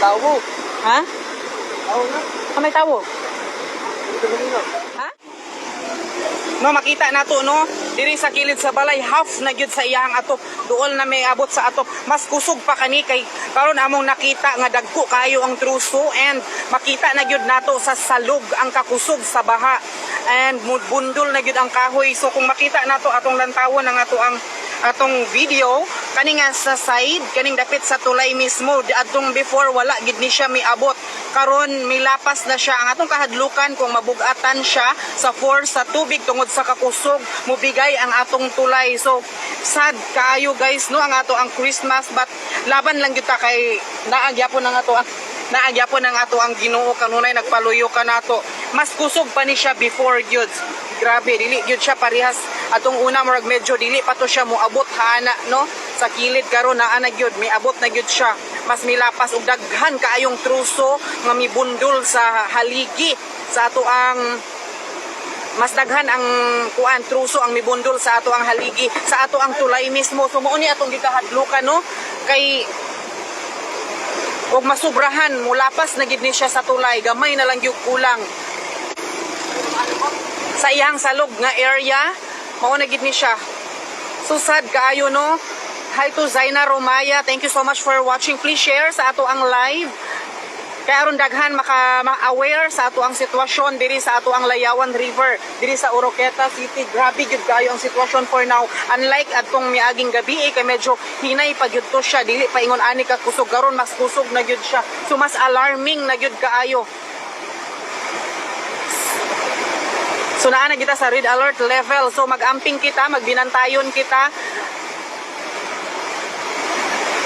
Tawo. Ha? Tawo na. Ah, may tawo. Ito kanina. Ha? No, makita nato, no, diri sa kilid sa balay, half na gyud sa iyang atop, duol na may abot sa atop. Mas kusog pa kani kay karon among nakita nga dagko kaayo ang truso and makita na gyud nato sa salog ang kakusog sa baha and bundol na gyud ang kahoy. So kung makita nato atong lantawon ang ato ang atong video kani nga sa side, kaning dapit sa tulay mismo, adtong before wala gid ni siya miabot, karon milapas na siya. Ang atong kahadlukan, kung mabugatan siya sa force sa tubig tungod sa kakusog, mubigay ang atong tulay. So sad kaayo, guys, no, ang ato ang Christmas, but laban lang gyud ta kay naagyapon ang ato ang naagyapon ang ato ang Ginoo kanunay nagpaluyo kanato. Mas kusog pa ni siya before gyud. Grabe, dili gyud siya parehas atong una, murag medyo dili pa to siya moabot hana, no, sa kilid. Karon naa na gyud, miabot na gyud siya, mas milapas og daghan kaayong truso nga mibundol sa haligi sa ato ang, mas daghan ang kuan, truso ang mibundol sa ato ang haligi sa ato ang tulay mismo. So mao ni atong gikahadlukan, no, kay og masubrahan, mulapas na gid ni siya sa tulay. Gamay na lang gyud kulang sa iyang salog nga area, mao na gid ni siya. So sad kaayo, no. Hi to Zaina Romaya, thank you so much for watching. Please share sa ato ang live kay aron daghan maka ma-aware sa ato ang sitwasyon diri sa ato ang Layawan River diri sa Oroquieta City. Grabe gyud kaayo ang sitwasyon for now, unlike adtong miaging gabi eh, kay medyo hinay pa gyud to siya, dili pa ingon ani ka kusog. Karon mas kusog na gyud siya, so mas alarming na gyud kaayo. So naa na kita sa red alert level. So mag-amping kita, magbinantayon kita.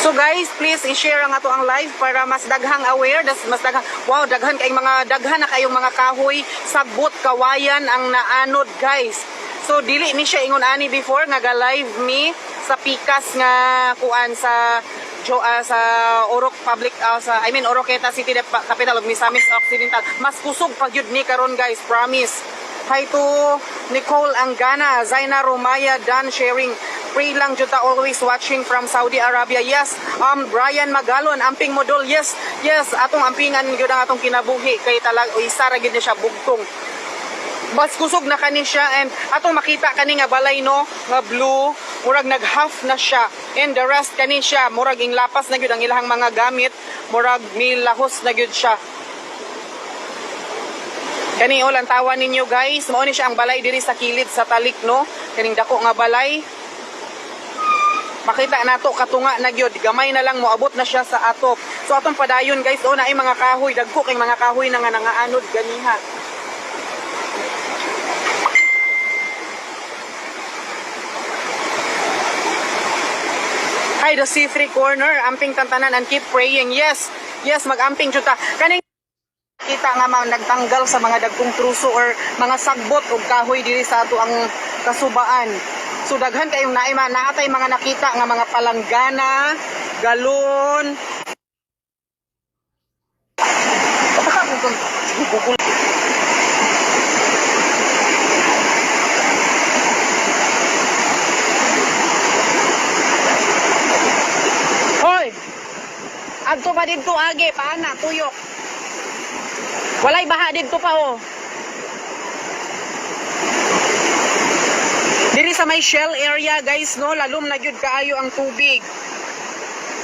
So guys, please i-share ang ato ang live para mas daghang aware, das mas daghang, wow, daghan kay mga daghan na kayong mga kahoy, sagbot, kawayan ang naanod, guys. So dili ni siya ingon ani before nga ga-live mi sa pikas nga kuan sa jo, sa Orok Public, sa, I mean, Oroquieta City, the capital of Misamis Occidental. Mas kusog pa gyud ni karon, guys, promise. Hi to Nicole Angana, Zaina Romaya, Dan sharing. Pray lang jud ta, always watching from Saudi Arabia. Yes, Brian Magalon, amping modol. Yes, atong ampingan gyud ang atong kinabuhi kay talag isa ra gyud ni siya bugtong. Mas kusog na kani siya and atong makita kani nga balay, no, nga blue, murag nag half na siya and the rest kani siya murag ing lapas na gyud ang ilahang mga gamit, murag milahos na gyud siya. Kani o lantawan ninyo, guys, mao ni siya ang balay diri sa kilid sa talik, no, kaning dako nga balay. Makita nato katunga na gyud, gamay na lang moabot na siya sa atop. So atong padayon, guys. O naay mga kahoy, dagko kay mga kahoy na nga nangaanod ganiha. Hi, the C3 corner. Amping tantanan and keep praying. Yes, mag-amping jud ta. Kaning kita nga mga nagtanggal sa mga dagkong truso or mga sagbot og kahoy diri sa ato ang kasubaan. So daghan kayong naima naatay mga nakita nga mga palanggana, galon. Hoy! Adto pa didto agi, paana tuyok. Walay baha didto pa oh. Diri sa may Shell area, guys, no, lalom na gyud kaayo ang tubig.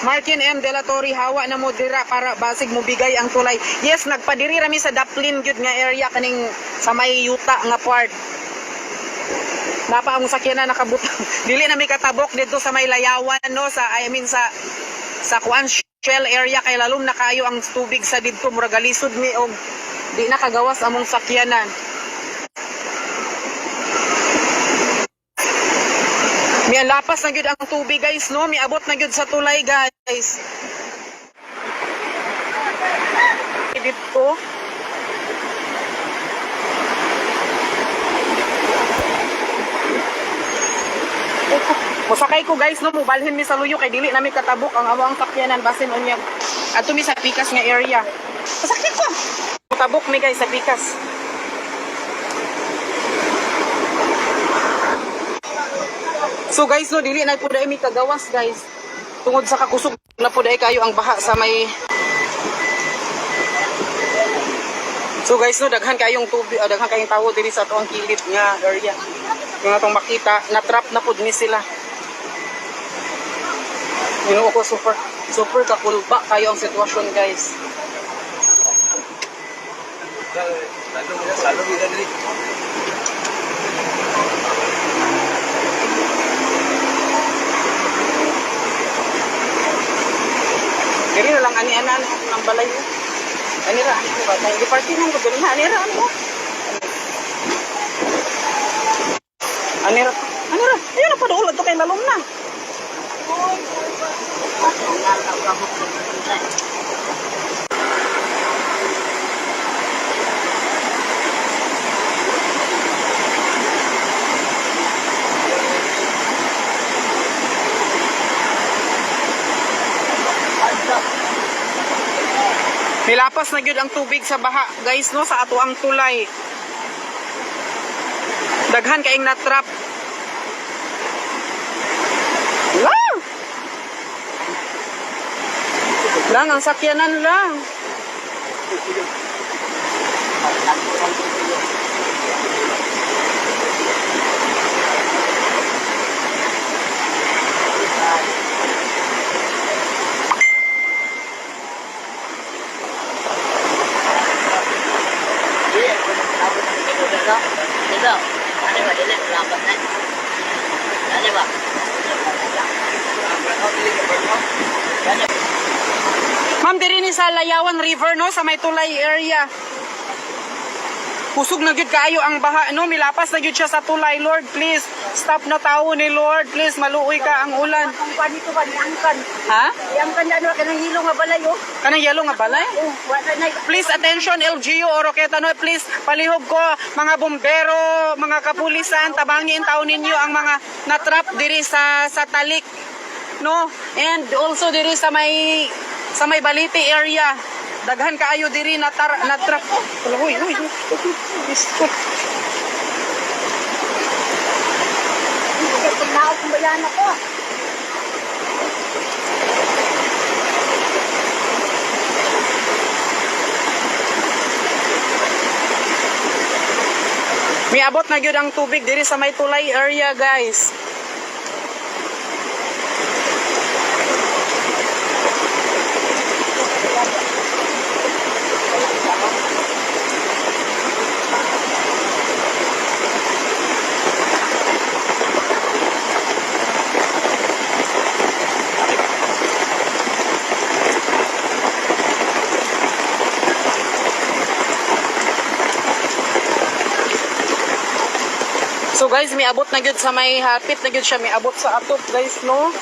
Martin M. De La Torre, hawa na mo dira para basig mo bigay ang tulay. Yes, nagpadiri rami sa Daplin gyud nga area, kaning sa may yuta nga part. Napa ang sakyanan nakabutang. Dili na mi katabok didto sa may Layawan, no, sa, I mean, sa kuan, Shell area, kay lalom na kaayo ang tubig sa didto, murag galisod mi og di na kagawas among sakyanan. Mialapas na gyud ang tubig, guys, no, miabot na gyud sa tulay, guys. Dito. Mosakay ko, guys, no, mubalhin mi sa luyo kay dili nami katabok ang amo ang sakyanan, basin unya adto mi sa pikas nga area. Pasakyan ko. Tabok mi, guys, sa pikas. So guys, no, dili na pud mi kagawas, guys. Tungod sa kakusog na pud ay kayo ang baha sa may So guys, no, daghan kayong tubig, daghan kayong tawo diri sa atoang kilid nga area. Kung atong makita, na-trap na pud ni sila. Ginoo ko, super super kakulba kayo ang sitwasyon, guys. Salong nila diri. Diri na lang ani ana ang balay mo. Ani ra, ani ba? Kay giparkingan ko diri na ani ra ano. Ani ra. Ani ra. Ayun na paduol adto kay lalom na. Milapas na gyud ang tubig sa baha, guys, no, sa ato ang tulay. Daghan kaing natrap. Lang! Lang, ang sakyanan lang. Ma'am, diri ni sa Layawan River, no, sa may tulay area. Kusog na gyud kaayo ang baha, no, milapas na gyud siya sa tulay. Lord, please, stop na tao ni Lord. Please, maluoy ka ang ulan. Ang pan ito ba, niangkan. Ha? Niangkan na ano, kanang hilo nga balay, oh. Kanang yellow nga balay? Oh, wala na. Please attention LGU Oroqueta, no, please palihog ko mga bumbero, mga kapulisan, tabangin taon ninyo ang mga natrap diri sa Talik, no, and also diri sa may Baliti area. Daghan kaayo diri natrap. Uy, uy, uy. Diyos ko. Pagnaot ng bayan ako. Miabot na gyud ang tubig diri sa may tulay area, guys. So guys, miabot na gyud sa may hapit na gyud siya miabot sa atop, guys, no.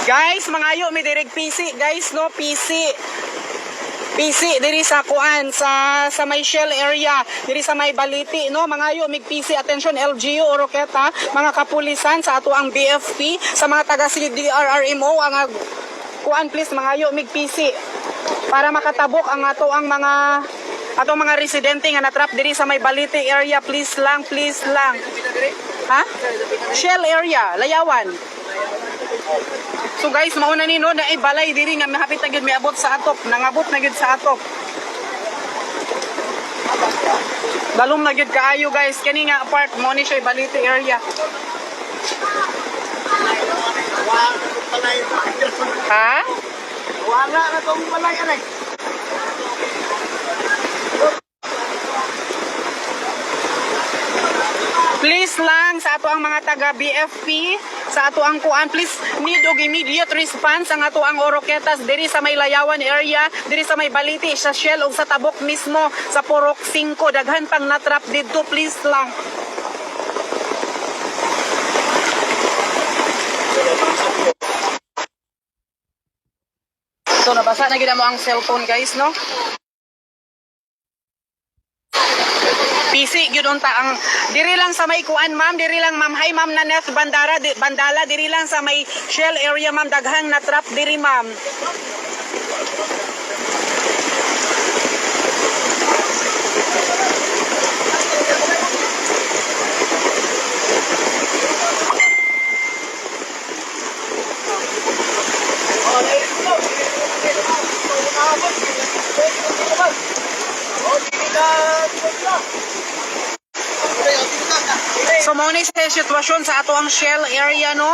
Guys, mangayo mi direct PC, guys, no, PC. PC diri sa kuan sa may Shell area, diri sa may Baliti, no, mangayo mig PC. Attention LGU Oroqueta, mga kapulisan sa ato ang BFP, sa mga taga CDRRMO ang kuan, please mangayo mig PC para makatabok ang ato ang mga atong mga residente nga natrap diri sa may Baliti area. Please lang, please lang. Ha? Shell area, Layawan. So guys, mauna ni no na ay balay diri nga mahapit na gyud miabot sa atop, nangabot na gyud sa atop. Dalom na gyud kaayo, guys, kani nga part mo ni siya Baliti area. Ha? Wala na tong balay anay. Please lang sa ato ang mga taga BFP, sa ato ang kuan, please need og immediate response ang ato ang Oroquetas diri sa may Layawan area, diri sa may Baliti, sa Shell ug sa Tabok mismo sa Purok 5, daghan pang natrap didto, please lang. So nabasa na gid mo ang cellphone, guys, no? PC gyud unta ang diri lang sa may kuan, ma'am, diri lang, ma'am. Hi, Ma'am Naneth Bandara di, Bandala, diri lang sa may Shell area, ma'am, daghang na trap diri, ma'am. So mao ni sa sitwasyon sa ato ang Shell area, no.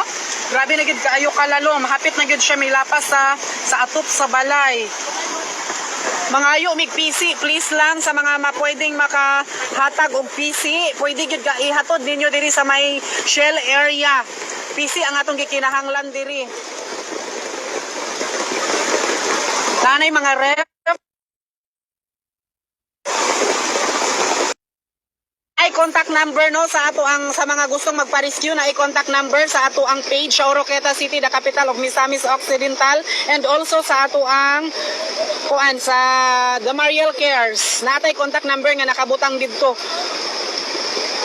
Grabe na gid kaayo kalalom, hapit na gid siya milapas sa atop sa balay. Mangayo mig PC, please lang sa mga mapwedeng makahatag og PC, pwede gyud ka ihatod ninyo diri sa may Shell area. PC ang atong gikinahanglan diri. Nanay mga ref ay contact number, no, sa ato ang sa mga gustong magpa-rescue na i-contact number sa ato ang page sa Oroqueta City, the capital of Misamis Occidental, and also sa ato ang kuan sa The Mariel Cares. Natay contact number nga nakabutang didto.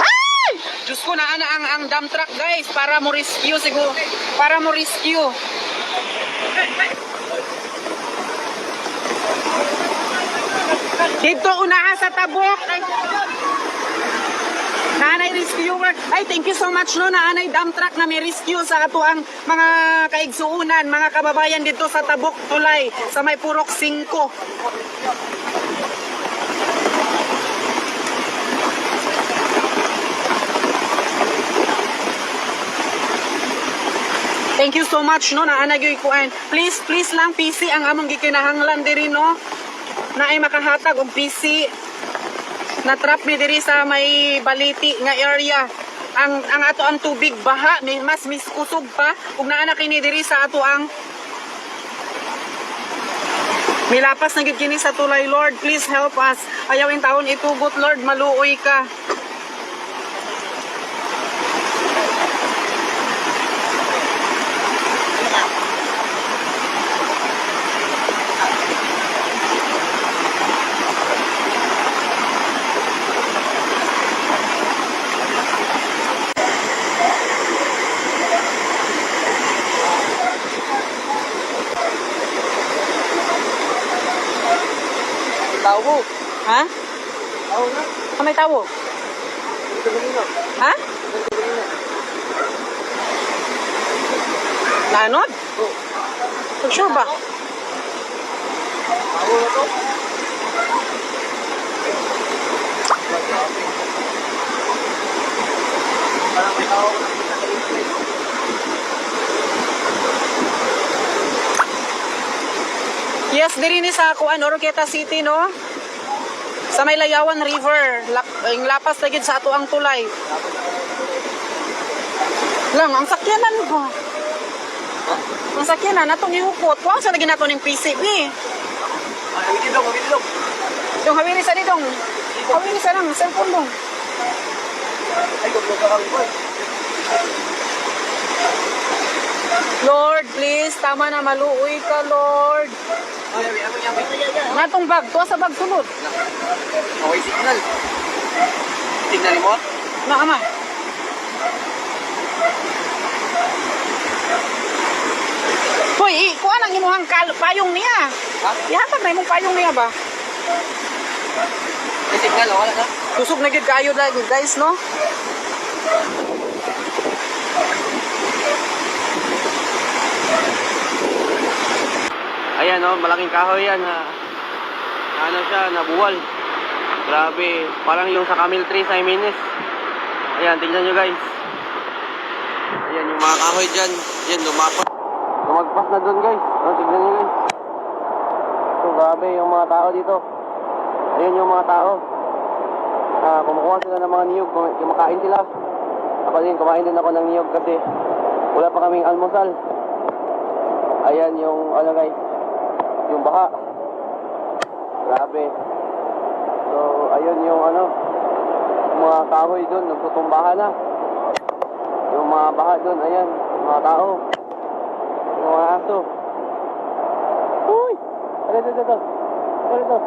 Ay! Diyos ko, naa na ang dump truck, guys, para mo rescue siguro, para mo rescue. Dito unaha sa tabok. Ay, Nanay rescuer. Ay, thank you so much, no, naanay dump truck na may rescue sa ato ang mga kaigsuunan, mga kababayan dito sa Tabuk Tulay, sa may Purok 5. Thank you so much, no, naanay gyud kuan. Please, please lang PC ang among gikinahanglan diri, no. Naay makahatag og PC, natrap mi diri sa may Baliti nga area. Ang ato ang tubig baha may mas miskusog pa ug naa na kini diri sa ato ang milapas na gid kini sa tulay. Lord, please help us. Ayaw in taon itugot, Lord, maluoy ka. Tao. Ha? Tao na. Ah, may tawo. Ito kanina. Ha? Ito kanina. Lanod? Oh. Sure ba? Tao na to. Parang may tao na kanina. Yes, diri ni sa kuan Oroqueta City, no? Sa may Layawan River, yung lapas na gid sa ato ang tulay. Lang ang sakyanan ba? Ang sakyanan atong ihukot. Wa sa lagi nato ning PCB. Ay, ang gilong, ang gilong. Yung hawiri sa didong. Hawiri sa nang cellphone dong. Ay, kung ka kang boy. Lord, please, tama na, maluoy ka, Lord. Ay, ay, ay, ay, ay, ay. Natong bag, tuwa sa bag sulod. Okay, signal. Signal mo? Na ama. Hoy, kuha nang imuhang payong niya. Ha? Ihatag na imong payong niya ba? May signal, oh, wala na. Tusog na gid kayo lagi, guys, no? Ayan oh, malaking kahoy yan ha. Ano siya, nabuwal. Grabe, parang yung sa camel tree sa Jimenez. Ayan, tingnan nyo, guys. Ayan yung mga kahoy dyan. Ayan, lumapas. Lumagpas na dun, guys. Oh, tingnan nyo, guys. So, grabe yung mga tao dito. Ayan yung mga tao. Ah, kumukuha sila ng mga niyog, kumakain sila. Ako din, kumain din ako ng niyog kasi wala pa kaming almusal. Ayan yung ano, guys, yung baha. Grabe. So, ayun yung ano, mga kahoy doon, nagtutumbahan na. Yung mga baha doon, ayan, yung mga tao. Yung mga aso. Uy! Ano ito, ito? Ano ito?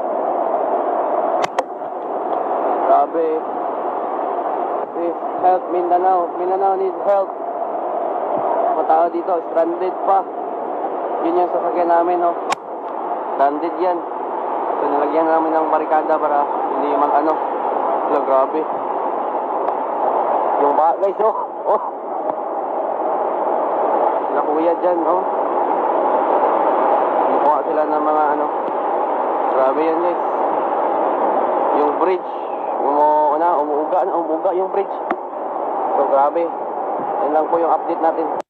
Grabe. Please help Mindanao. Mindanao needs help. Mga tao dito, stranded pa. Yun yung sasakyan namin, no? Stranded yan. So, nilagyan namin ng barikada para hindi mag ano. Wala, grabe. Yung ba, guys, oh. Oh. Sila kuya dyan, oh. Kumukuha sila ng mga ano. Grabe yan, guys. Yung bridge. Umuuga na, umuuga yung bridge. So grabe. Yan lang po yung update natin.